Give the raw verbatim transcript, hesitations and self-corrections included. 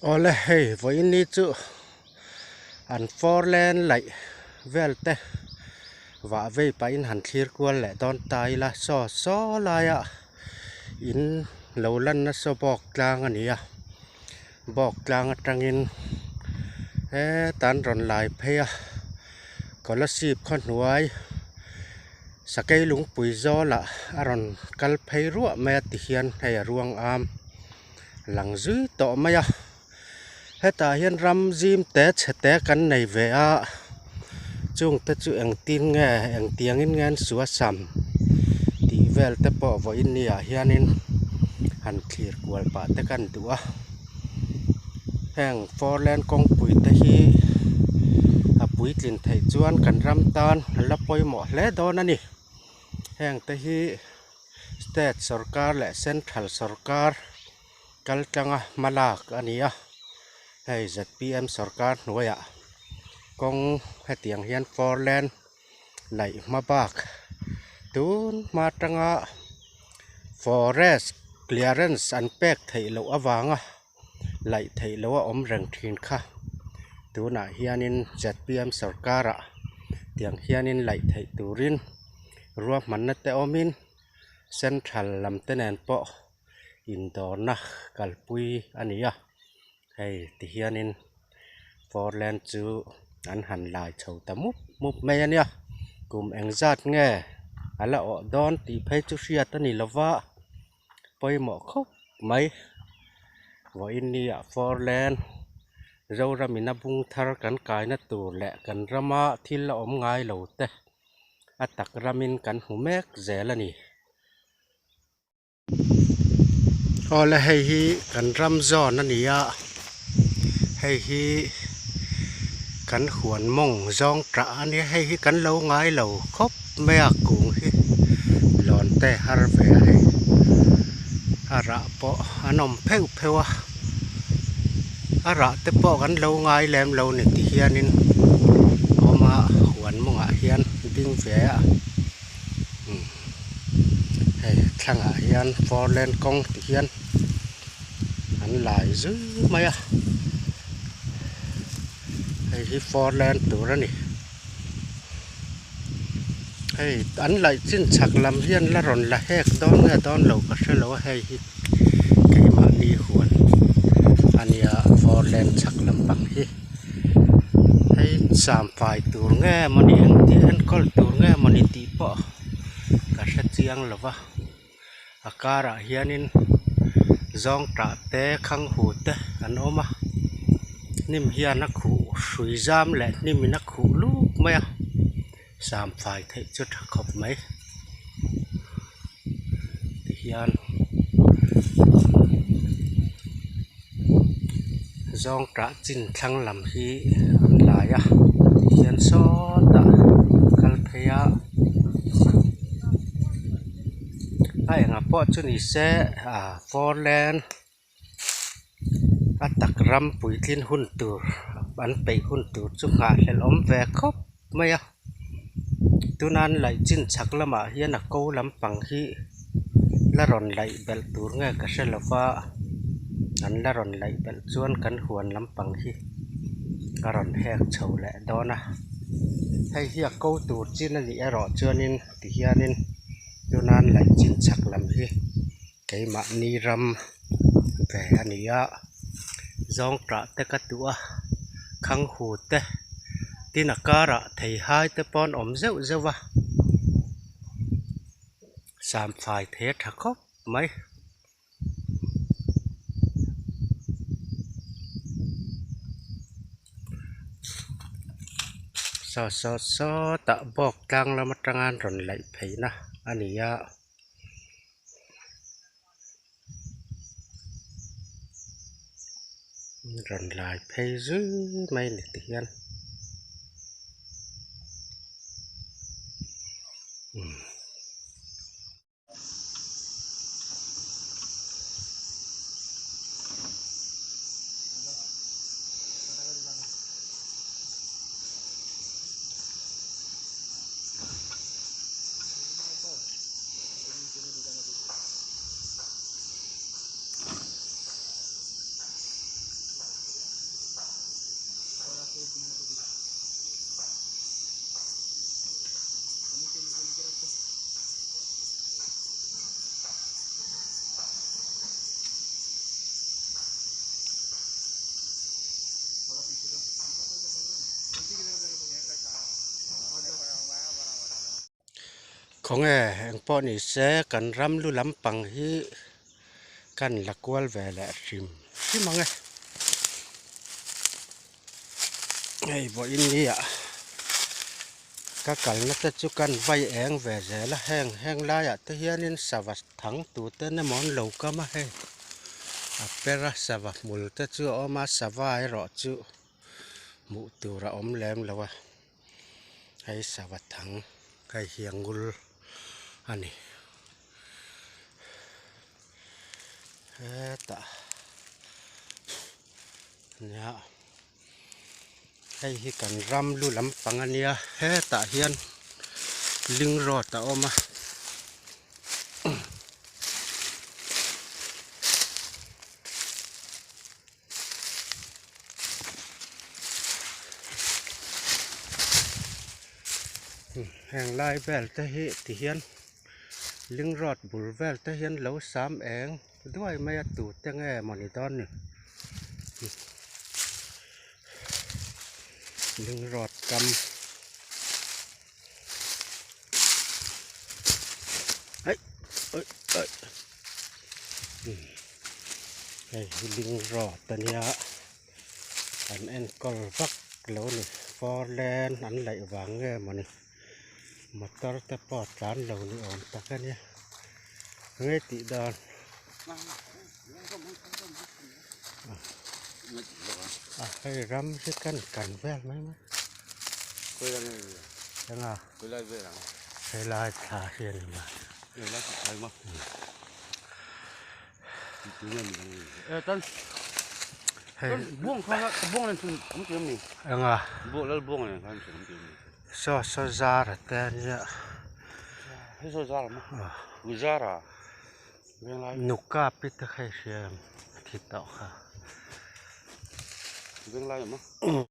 Awle hei, vawiin ni chu an four lane laih vel te vah vei pahin han thlir kual leh dawn ta ila, saw saw laia in lo lanna saw bawk tlang a ni a, bawk tlang atangin he tan rawn lai phei a, Kolasib khaw hnuai Sakeilungpui zawlah a rawn kal phei ruah mai a ti hian hei a ruang am lang zui tawh mai a. Hetah hian ram zim te chhe te kan nei ve a, chungte chu engtin nge, engtiangin nge an suasam tih vel te pawh vawiin niah hianin han thlir kual pah te kan duh a. Heng four lane kawngpui te hi a puitlin theih chuan kan ram tan a la pawimawh hle dawn a ni. Heng te hi state sawrkar leh central sawrkar kal tanga hmalak a ni a, hei Z P M sawrkar hnuaiah kawng hetiang hian four lane laih hma bak tun hma tanga forest clearance an pek theih loh avanga laih theih loh a awm reng ṭhin kha, tunah hianin Z P M sawrkarah tiang hianin laih theih turin ruahmanna te awmin central lam te nen pawh indawrna kalpui a ni a. Hei ti hianin four lane chu an han lai chho ta mup mup mai a nia. Kum engzat nge a la awh dawn tih phei chu hriat a ni lova, pawimawh khawp mai. Vawiin niah four lane Zoramin a bung thar kan kaina tur leh kan rama thil la awm ngai lo te a tak ramin kan hmu mek zel a ni. Awle hei hi kan ram zawn a ni a, hei hi kan huan mawng zawng ṭah a nia, hei hi kan lo ngai lo khawp mai a, kung hi lawn te har ve a, hei a rah pawh an awm pheuh pheuh a, a rah te pawh kan lo ngai lem lo ni ti hianin awm a, huan mawngah hian ding ve a. Hmm. Hei thlangah hian four lane kawng ti hian an lai zui mai a. Hei hi four lane tur a ni. Hei an laih chin chhak lam hian la rawn la hek dawn nge dawn lo ka hre lo a, hei hi keimahni huan a nia, four lane chhak lampang hi. Hei sam fai tur nge maw ni, engtin enkawl tur nge maw ni tih pawh ka hre chiang lo va. A karah hianin zawng ṭah te, khanghu te an awm a, hnim hian a khuh hrui zam leh hnimin a khuh luk mai a, sam fai theih chu ṭha khawp mai. Tihian zawng ṭah chin thlang lam hi an lai a, tihian sawtah kal phei a, a engah pawh chu ni se, a, four lane a tak ram puitlin hun tur, an peih hun tur chu nghahhlel awm ve khawp mai a. Tuna an laih chin chhak lamah hian a ko lampang hi la rawn laih belh tur nge ka hre lo va, an la rawn laih belh chuan kan huan lampang hi ka rawn hek chho leh dawn a. Hei hi a ko tur chin a nih erawh chuanin, tihianin tuna an laih chin chhak lam hi keimahni ram ve a ni a, zawng ṭah te ka duh a, khanghu te, tin a karah theihai te pawh an awm zeuh zeuh a, sam fai thei a ṭha khawp mai. Saw saw sawtah bawk tlang lam aṭanga an rawn laih pheina a ni a. Rawn lai phei zui mai ni ti hian. Hmm. Khawng e, engpawh ni se kan ram lu lampang hi kan la kual ve leh hrim hrim ang e. Hei, vawiin nia ka kalna te chu kan vai eng ve zel a, heng, heng laia te hianin sava thang tu te ni maw an lo kam a hei. A pera sava hmul te chu a awm a, sava erawh chu hmuh tur a awm lem lo a. Hei sava thang, hei hi a ngul a ni. Heta nia, hei hi kan ram lu lampang a nia. Hetah hian ling road a awm a. Heng lai vel te hi ti hian ling road bul vel te hian lo sam eng duai mai a, tu te nge maw ni dawn ni. Ling road kam. Ai, ai, ai. Hei hi ling road a nia. An enkawl vak lo ni. Four lane an laih vang nge maw ni. Motor te pawh tlan lo ni awm tak a nia. Nge tih dawn. A, hei ram hi kan kan vel mai mai. Koi lai nge? Eng a? Koi lai vel ang? Hei lai thla hi a ni mai. Hei lai thla hi maw? Eh, tan. Hei. Tan buang kha, buang len chun, um, ti ni. Eng a? Buang lal buang len khan chun, um, ti ni. Saw, saw zara te a nia. Hei saw zara maw? Ah. U zara. Veng lai. Nuka pi te khai hriam. Thi tawh kha. Veng lai maw?